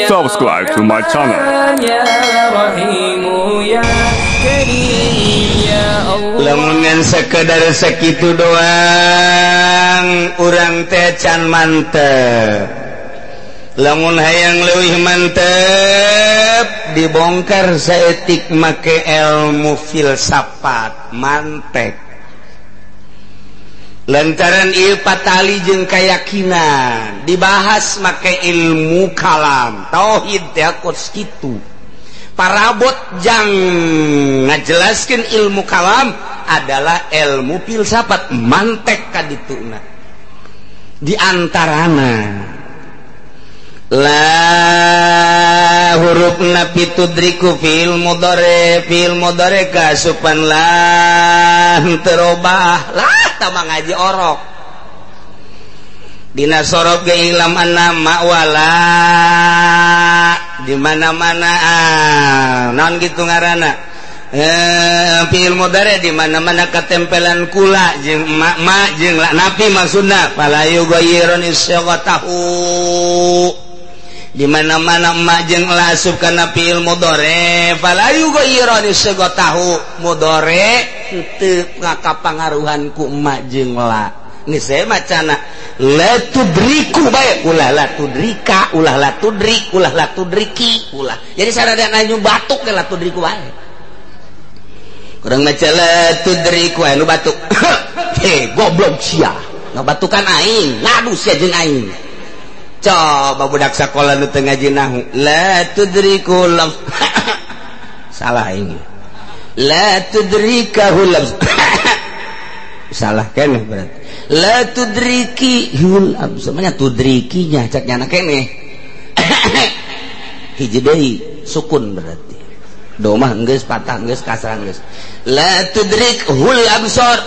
Subscribe to my channel. Lamun sekedar sekitu doang urang teh can mantep. Lamun hayang leuwih mantep dibongkar saeutik make ilmu filsafat mantek. Lantaran ieu patali jeung kayakinan dibahas make ilmu kalam tauhid teh kos kitu. Parabot jang ngajelaskeun ilmu kalam adalah ilmu filsafat mantek kadituna. Di antarana la huruf nafi tudriku fil mudhari kasupan lah terobah lah tama ngaji orok dina sorob ge ilam anna ma'wala di mana-mana naon gitu ngaranna fi'il mudhari di mana-mana katempelan kula jeung ma jeung la nafi maksudna fala yughayyirun isyghatahu di mana-mana ma jeung la asup kana fi'il mudhari fala yughayyirun isyghatahu mudhari teu ngakapangaruhan ku ma jeung la. Geus saya macana la tudriku bae ulah la tudrika ulah la tudrik ulah la tudriki ulah. Jadi sarada nanya batuk ge la tudriku bae. Kurang maca la tudriku anu batuk. Heh goblok sia. Ngabatukan aing, ngadu sia jeung aing. Coba budak sakola nu teu ngaji nahu la tudriku lam salah aing. La tudrikahu lam salah keneh berarti. La tudriki hul semuanya tudrikinya cak nyana keneh hiji deui sukun berarti domah geus patah geus kasrah geus la tudrik hul absor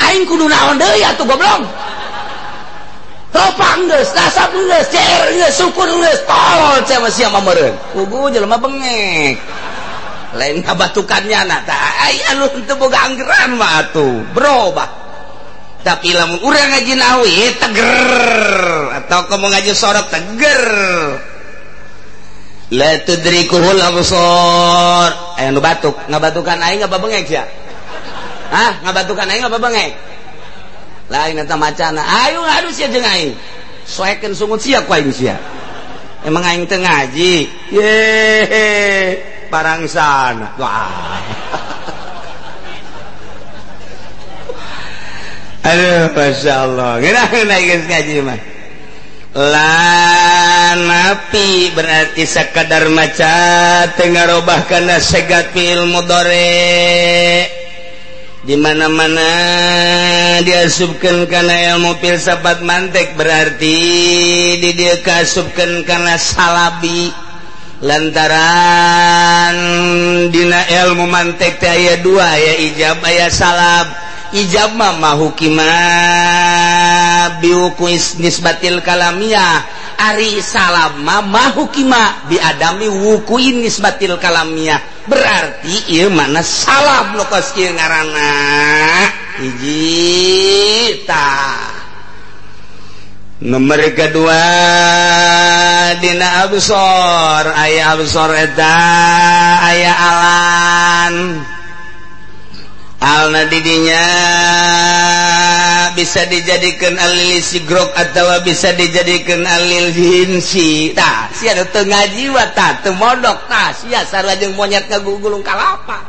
aing kudu naon deui atuh goblok ropa geus nasab geus cer geus sukun geus tolol sia mah sia mah meureun pugu jelema bengek lain ngabatukannya na tah ai anu teu boga anggeran mah atuh berobah. Tapi lamun urang ngaji nawi teger atau kamu ngaji sorot teger la tudrikuhul absar aya nu batuk ngabatukan aing apa bengek sia hah ngabatukan aing apa bengek lain eta macana ayo ngadu sia jeung aing soekeun sungut sia ku aing sia emang aing teu ngaji ye parangsana wah. Aduh, Masya Allah. Ngeunah geus ngaji mah. La nafi berarti sakadar maca teu ngarobah kana segat fi'il mudhari. Di mana-mana diasupkeun kana ilmu filsafat mantek berarti di dieu kaasupkeun kana salabi. Lantaran dina ilmu mantek teh aya dua, aya ijab aya salab. Ijab mah mahukima biwuku nisbatil kalamiyah ari salam mah mahukima biadami wukuin nisbatil kalamiyah berarti ieu mana salam nu kos ieu ngaranna hiji tah. Nomor kedua dina absor aya absor eta aya alan alna didinya bisa dijadikan alil sigrok atau bisa dijadikan alil jinsi tah sia teu ngaji wa tah teu modok tah sia sarua jeung monyet ngagugulung kalapa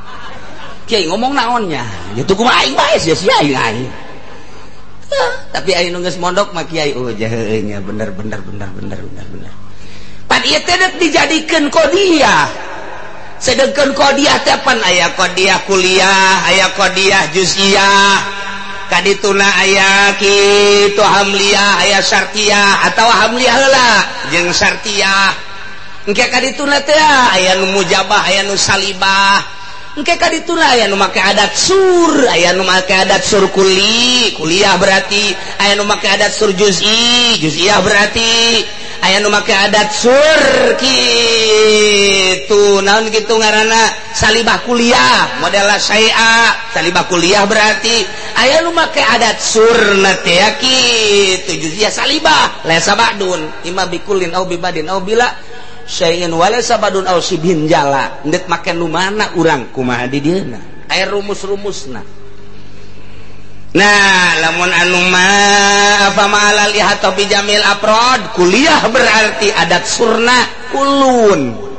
kiai ngomong naonnya kitu kumaha aing bae sia sia aing aing tapi aing nu geus mondok mah kiai oh jaheue nya bener bener bener bener bener bener pan ieu teh dijadikeun kodiah sedangkan kodiah teh pan aya kodiah kuliah aya kodiah juz'iyah kadituna aya kitu hamliyah aya syartiyah atawa hamliyah heula jeung syartiyah engke kadituna teh aya nu mujabah aya nu salibah engke kadituna aya nu make adat sur aya nu make adat sur kuli kuliah berarti aya nu make adat sur juz'i juz'iyah berarti aya nu make adat sur kitu naon kitu ngaranna salibah kuliah model syai'a salibah kuliah berarti Aya nu make adat surna teh kitu juz'iyah salibah laisa ba'dun imma bikulin au bibadin au bila syai'in walaysa ba'dun au sibhin jala. Ndek make nu mana urang kumaha di dieuna aya rumus-rumusna. Nah lamun anu ma apa ma'alal ihata bi jamil aprod kuliah berarti adat surna kulun.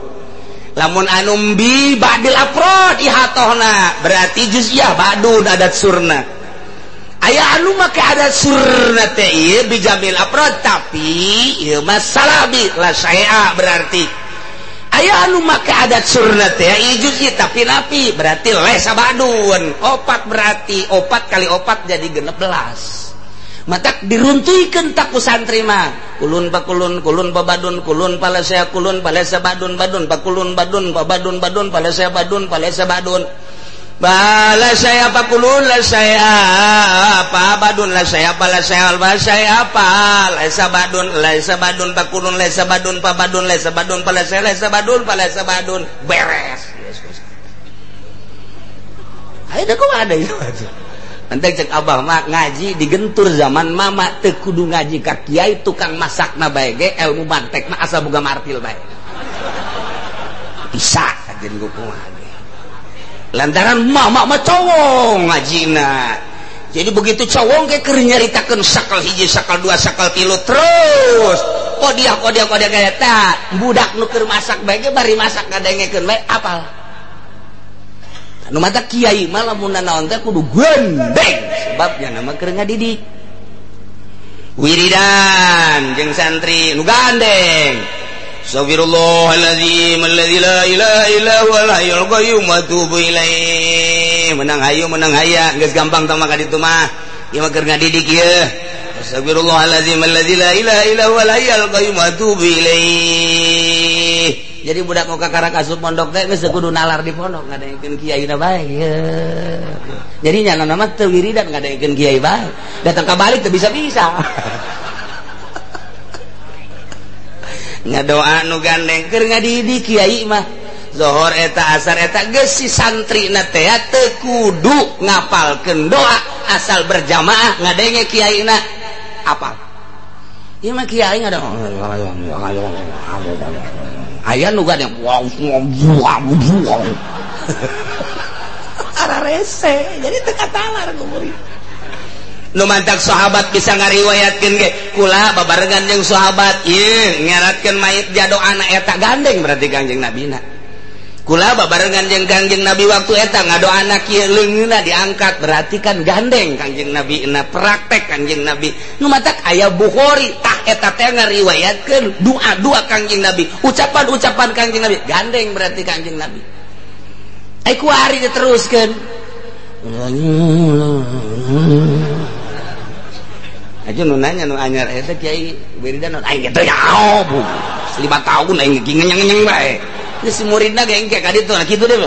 Lamun anu bi ba'dil aprod ihatohna berarti juz'iyah ba'dun adat surna. Aya anu make adat surna teh ieu bi jamil aprod tapi ieu mah salabi la syai'a berarti. Aya anu make adat surna teh ieu juz'i tapi napi berarti laisa ba'dun. Opat berarti opat kali opat jadi 16. Matak diruntuhkeun tak ku santri mah. Kulun pakulun kulun pabadun kulun palasea kulun palasa badun badun pakulun badun pabadun badun palasea badun palasa badun. Bala saya pakulun la saya apa badun la saya palasea saya apa laisa badun laisa badun pakulun laisa badun pabadun laisa badun palasea laisa badun palasa badun beres. Ayo kok ada itu. Nanti cek abah mah ngaji digentur zaman mama teu kudu ngaji ka kiai tukang masakna bae ge ilmu mantek mah asal boga martil bae. Bisa kajen kumaha ge. Lantaran mama mah cowong ngajina. Jadi begitu cowong ge keur nyaritakeun sakal hiji, sakal dua, sakal tilu terus. Kodiah kodiah kodiah ka eta budak nu keur masak bae ge bari masak ngadengekeun bae apal. Nu mata kiai mah lamun nanaon teh kudu gendeng sebabnya nama keur ngadidik. Wiridan jeung santri nu gandeng. Astagfirullahalazim alladzi la ilaha illa huwal hayyul qayyum wa atubu ilaih. Menang hayu menang haya geus gampang tah mah ka ditu mah. Ieu mah keur ngadidik ieu. Astagfirullahalazim alladzi la ilaha illa huwal hayyul qayyum wa atubu ilaih. Jadi budak mau kakarak asup pondok teh geus kudu nalar di pondok ngadengekeun kiai na bae. Jadi nya nama teu wiridan ngadengekeun kiai bae. Datang ka balik teu bisa-bisa. Ngadoa nu gandeng keur ngadidik kiai mah. Zohor eta asar eta geus si santrina teh teu kudu ngapalkeun doa asal berjamaah ngadenge kiaina apal. Ieu mah kiai ngada aya nu gandeng ara rese jadi teu katalar ku murid. Nu mantak sahabat bisa ngariwayatkeun ge kula babarengan jeung sahabat ieu ngeratkeun mayit jadoana eta gandeng berarti Kangjeng Nabina. Kula babarengan jeung Kangjeng Nabi waktu eta ngadoana kieu leungeunna diangkat berarti kan gandeng Kangjeng Nabi na praktek Kangjeng Nabi. Nu matak aya Bukhari tah eta teh ngariwayatkeun doa-doa Kangjeng Nabi, ucapan-ucapan Kangjeng Nabi gandeng berarti Kangjeng Nabi. Ai kuari diteruskeun. Aja nu nanya nu anyar eta kiai wiridan aing ge teu nyaho bu. 5 tahun aing ge ngenyeng-ngenyeng bae. Geus si muridna ge engke ka ditu kitu deh.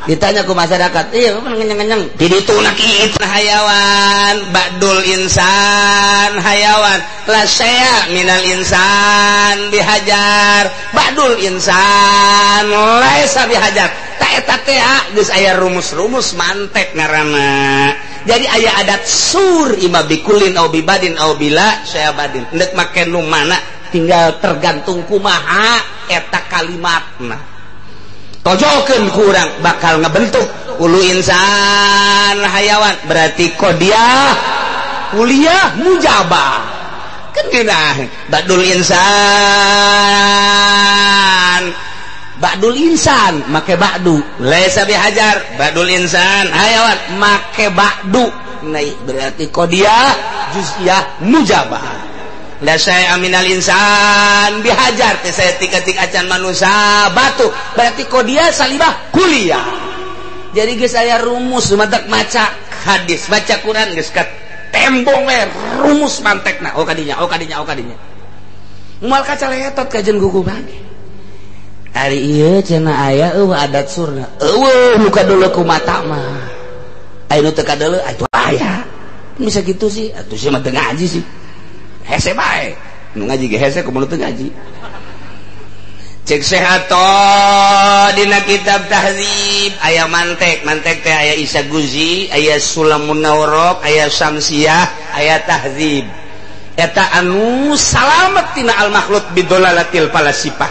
Ditanya ku masyarakat, iya ngenyeng-ngenyeng. Di ditu na kitu hayawan, ba'dul insan hayawan, la syai'a minal insan bihajar, ba'dul insan laisa bihajar. Ta eta teh geus aya rumus-rumus mantek ngaranna. Jadi aya adat sur ima bikulin au bibadin au bila syai'a badin. Endek make nu mana tinggal tergantung kumaha eta kalimatna. Tojokeun ku urang bakal ngebentuk ulu insan hayawan berarti kodiah kuliah mujabah kan geunah badul insan make ba'du laisa bihajar badul insan hayawan make ba'du naik berarti kodiah juz'iyah mujabah. La syai'a minal insan bihajar teh saya tik-tik acan manusia batu berarti kodiah salibah kuliah. Jadi geus aya rumus matak maca hadis baca Quran geus ka tembong we rumus mantekna oh kadinya oh kadinya oh kadinya moal kacaletot kajen gugu bage. Ari ieu cenah aya eueuh adat surna eueuh nu kadeuleu ku mata mah aya nu teu kadeuleu atuh aya bisa kitu sih atuh sia mah teu ngaji sih hese bae nu ngaji ge hese kumaha teu ngaji. Cek sehato dina kitab tahdzib aya mantek, mantek teh aya Isa Guzi, aya Sulamun Nawrok, aya Syamsiah, aya tahdzib. Eta anu salamet tina al makhluk bidolalatil falasifah.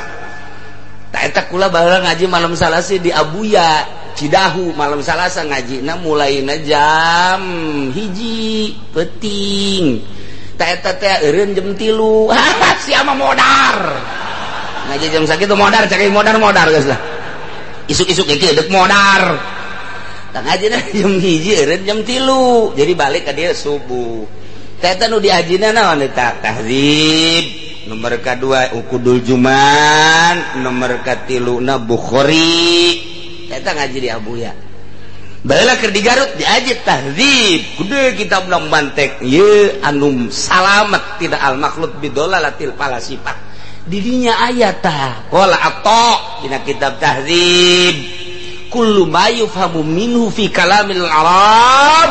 Ta eta kula baheula ngaji malam Salasa di Abuya Cidahu, malam Salasa ngajina mulaina jam 1 peuting. Ta eta teh eureun jam 3. Sia mah modar. Ngaji jam sakitu modar, cek modar-modar geus lah. Isuk-isuk ge deuk modar. Tah ngajina jam 1 eureun jam 3. Jadi balik ka dieu subuh. Tah eta nu diajina naon eta? Tahdzib. Nomor kadua Uqudul Juman, nomor katiluna Bukhari. Eta ngaji di Abuya. Baheula keur di Garut diaji tahdzib. Gede kitab nang mantek ieu anu salamet tidak al makhluk bidolalatil falasifah. Didinya aya tah. Qala Atha dina kitab tahdzib, kullu ma yufhamu minhu fi kalamil arab.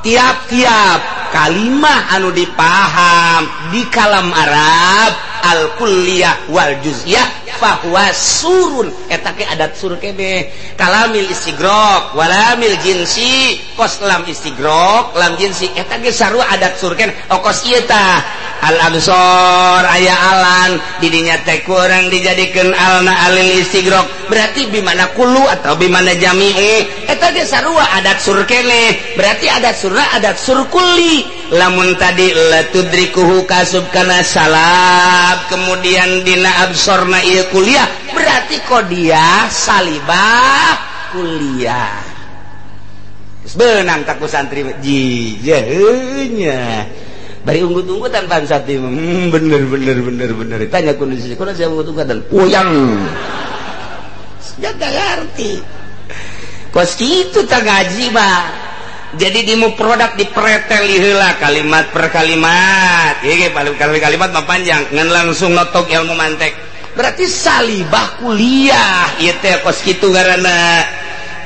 Tiap-tiap kalimah anu dipaham di kalam Arab al kulliyah wal juz'iyah fahuwa surun, eta ke adat sur kene kalamil istigrok walamil jinsi, kos lam istigrok lam jinsi eta ge sarua adat sur kene. Okos ieu tah al absor aya alan didinya teh kurang dijadikeun alna alil istigrok, berarti bimana kullu atau bimana jami'u eta ge sarua adat sur kene, berarti adat surna adat sur kulli. Lamun tadi la tudrikuhu kasub kana salab, kemudian dina absorna ieu kuliah, berarti kodiah salibah kuliah. Geus beunang tak ku santri jijeuhnya. Bari unggut-unggutan pan santri bener bener bener bener. Tanya kondisi kuno saya unggut-unggutan puyang. Jaga ngarti. Kos kitu tah ngaji mah. Jadi di produk dipreteli heula kalimat per kalimat. Ieu ge paling kalimat mah panjang ngan langsung notok ilmu mantek. Berarti salibah kuliah ieu teh kos kitu ngaranna.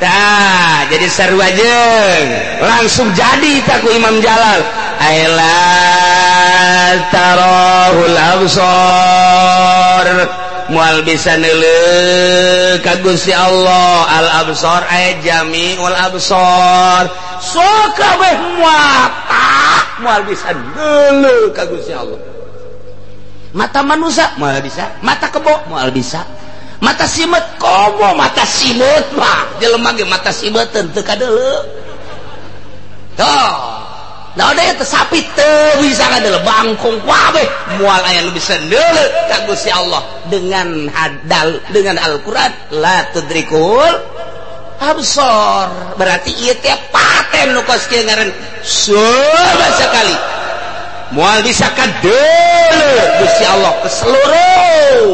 Tah, jadi sarua jeung langsung jadi tah ku Imam Jalal. Aila tarahul absar moal bisa neuleuh ka Gusti Allah. Al absar ay jami'ul absar. Sok kabeh mata moal bisa neuleuh ka Gusti Allah. Mata manusia moal bisa, mata kebo moal bisa, mata simet komo mata simet mah jelema ge mata simeteun teu kadeuleuh. Tuh. Nah ada teh sapi teu bisa kadeuleuh, bangkong kabeh moal aya nu bisa neuleuh ka Gusti Allah dengan hadal dengan Al-Qur'an la tudrikul absor. Berarti ieu teh paten nu kos kieu ngaran coba sekali moal bisa kadeuleuh Gusti Allah ke seluruh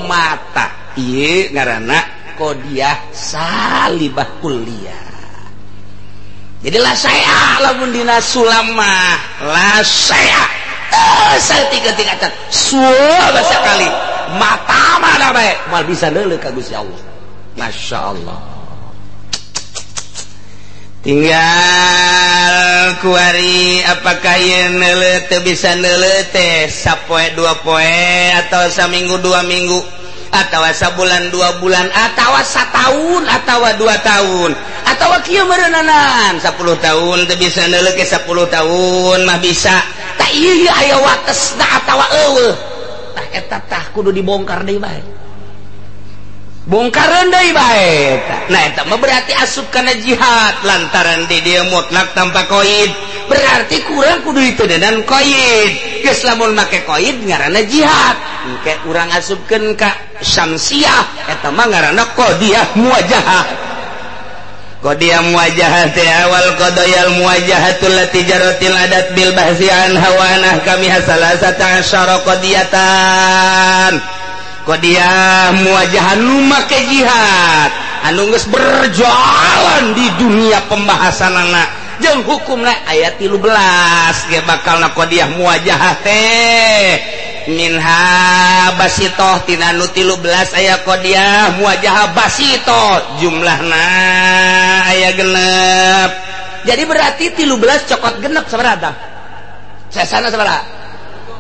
mata. Ieu ngaranna kodiah salibah kuliah. Jadi lah saya lamun dina sulamah lah saya tiga-tiga suah sekali mata mana bae moal bisa neuleuh ka Gusti Allah. Masya Allah. Tinggal kuari apakah ieu neuleuh teu bisa neuleuh teh sapoe dua poe atau saminggu dua minggu atau sabulan dua bulan atau satahun atau 2 tahun atau kieu meureunanan 10 tahun teu bisa neuleuh ke 10 tahun mah bisa. Tah ieu aya watesna atawa eueuh. Tah eta tah kudu dibongkar deui bae. Bongkaran deui bae. Nah eta mah berarti asup kana jihad lantaran di dieu mutlak tanpa koid. Berarti kurang kudu diteuneunan koid. Geus lamun make koid ngaranna jihad. Engke urang asupkeun ka syamsiah eta mah ngaranna qadiyah muwajahah. Qadiyah muwajahah teh awal qadayal muwajahatul lati jaratil adat bil bahsi an hawanah kami hasalasata asyara qadiyatan. Qadiyah muwajahah nu make jihad anu geus berjalan di dunia pembahasanana jeung hukumna aya 13 ge bakalna qadiyah muwajahah teh minha basitoh tina nu 13 aya qadiyah muwajahah basitoh jumlahna aya genep. Jadi berarti 13 cokot genep sabaraha? Sesana sabaraha?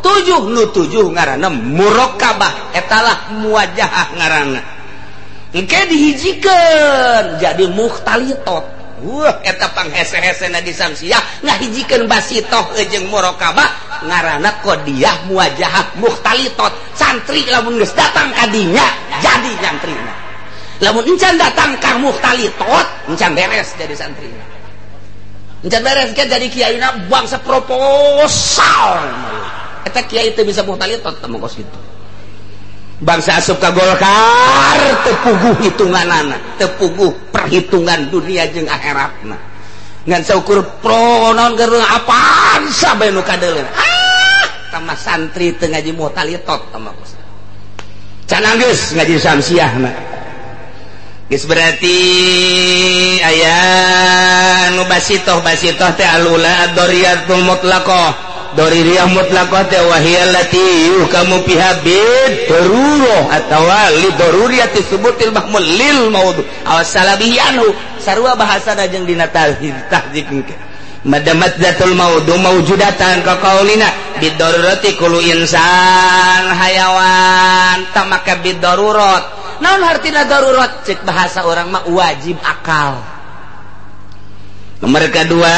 7 nu 7 ngaranna murakkabah etalah muwajahah ngaranna engke dihijikeun jadi mukhtalitot. Wah eta panghese-hesena di Samsiah ngahijikeun basitoh jeung murakkabah ngaranna qadiyah muwajahah mukhtalitot. Santri lamun geus datang ka dinya jadi nyantrina, lamun encan datang ka mukhtalitot encan beres jadi santrina, encan beres kan jadi kiaina bangsa proposal. Eta kiai teu bisa mukhtalitot teh kos kitu. Bangsa asup ka Golkar teu puguh hitunganana, teu puguh perhitungan dunia jeung akhiratna. Ngan saukur pro naon keur apaan sabe nu kadeuleun. Ah, tama santri teu ngaji mukhtalitot tama kos. Can geus ngaji Samsiahna. Geus berarti aya nu basitoh basitoh teh alula ad-doriyatul mutlaqah. Doririyah mutlaqah teh wahiya lati yuhkamu fiha bid darurah atawa li daruriyati subutil mahmul lil maudhu aw salabihi anhu. Sarua bahasana jeung dina tahdzib engke. Madamat zatul maudhu mawjudatan ka qaulina bid darurati kullu insan hayawan tamaka bid darurat. Naon hartina darurat? Cek bahasa orang mah wajib akal. Nomor kedua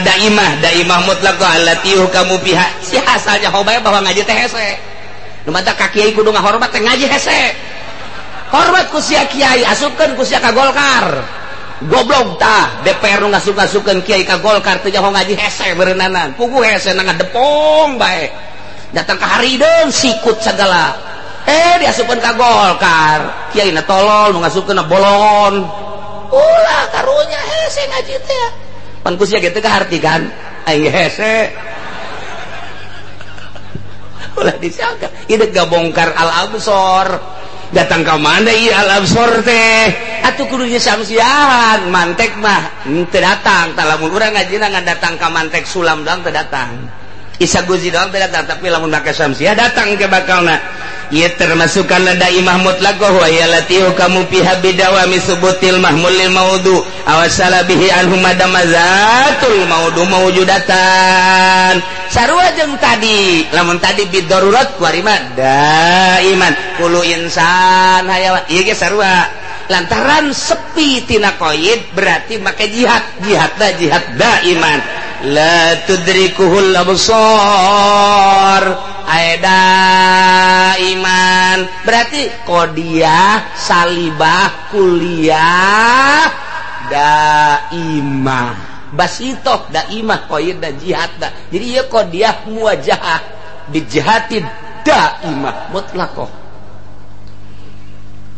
daimah, daimah mutlaqah allati yuhkamu fiha. Si asalnya hobae bahwa ngaji teh hese. Nu mata ka kiai kudu ngahormat teh ngaji hese. Hormat ku sia kiai, asupkeun ku sia ka Golkar. Goblok tah, DPR nu ngasup-ngasupkeun kiai ka Golkar teu nyaho ngaji hese beureunana. Puguh hese na ngadepong bae. Datang ka harideung sikut sagala. Diasupkeun ka Golkar. Kiai na tolol nu ngasupkeun na bolon. Ulah karunya hese ngaji teh. Pan ku sia kitu kaharti kan aing hese. Ulah disangka ieu gabongkar al absor. Datang ka mana ieu al absor teh? Atuh kudu Samsiahan, mantek mah teu datang. Tah lamun urang ngajina ngan datang ka mantek sulam doang teu datang. Isa Guzi doang teu datang, tapi lamun make Samsiah datang ke bakalna. Ieu termasuk kana daimah mutlaqah wa hiya lati yuhkamu fiha bidawami subutil mahmul lil maudhu aw salabihi anhu madamazatul maudhu mawjudatan. Sarua jeung tadi, lamun tadi bid darurat kuari mah daiman kullu insan hayawan. Ieu ge sarua. Lantaran sepi tina qaid berarti make jihad, jihadna jihad daiman. La tudrikuhul absar. Aida iman berarti qodiyah salibah kuliah daimah basitoh daimah qaid dan jihad da. Jadi ieu qodiyah muwajahah bijihati daimah mutlaqah.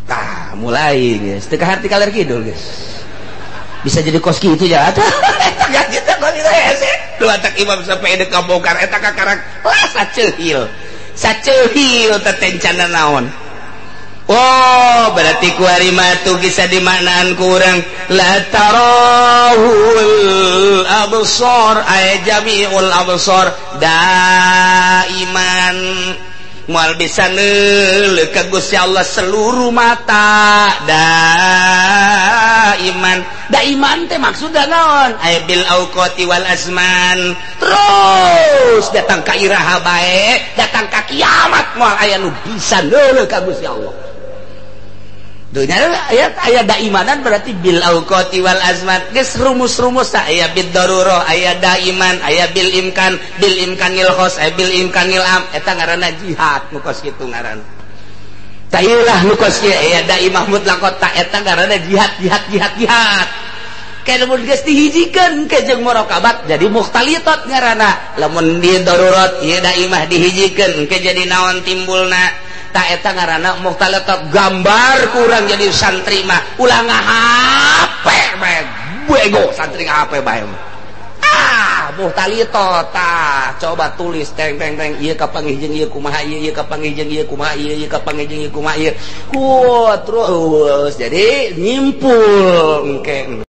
Tah mulai geus teu kaharti kaler kidul geus bisa jadi kos kitu ya. Eta gaji teh kos kitu hese dua tak imam sampai deuk kabongkar eta kakarak lah saceuhil saceuhil teh tencana naon. Oh berarti kuari mah tuh bisa dimaknaan kurang la tarahul absar ay jami'ul absar daiman moal bisa neuleuh ka Gusti Allah seluruh mata daiman. Daiman teh maksudna naon? Ay bil auqati wal azman. Terus datang ka iraha bae, datang ka kiamat moal aya nu bisa neuleuh ka Gusti Allah. Dunya aya aya daimanan berarti bil auqati wal azman. Geus rumus-rumus tah aya bid darurah, aya daiman, aya bil imkan, bil imkanil khos, aya bil imkanil am. Eta ngaranna jihad nu kos kitu ngaranna. Tah ieu lah nu kos kieu aya daimah mutlaqah ta eta ngaranna jihad jihad jihad jihad. Kayak lamun geus dihijikeun ke jeung murakabat jadi mukhtalitat ngaranna. Lamun di darurat ieu daimah dihijikeun ke jadi naon timbulna. Ta eta ngaranna mukhtalitat gambar kurang jadi santri mah ulah ngahape bae bego santri ngahape bae mah. Ah mukhtalitat tah coba tulis teng teng teng ieu kapanggih jeung ieu kumaha ieu ieu kapanggih jeung ieu kumaha ieu ieu kapanggih jeung ieu kumaha ieu. Terus jadi nyimpul engke.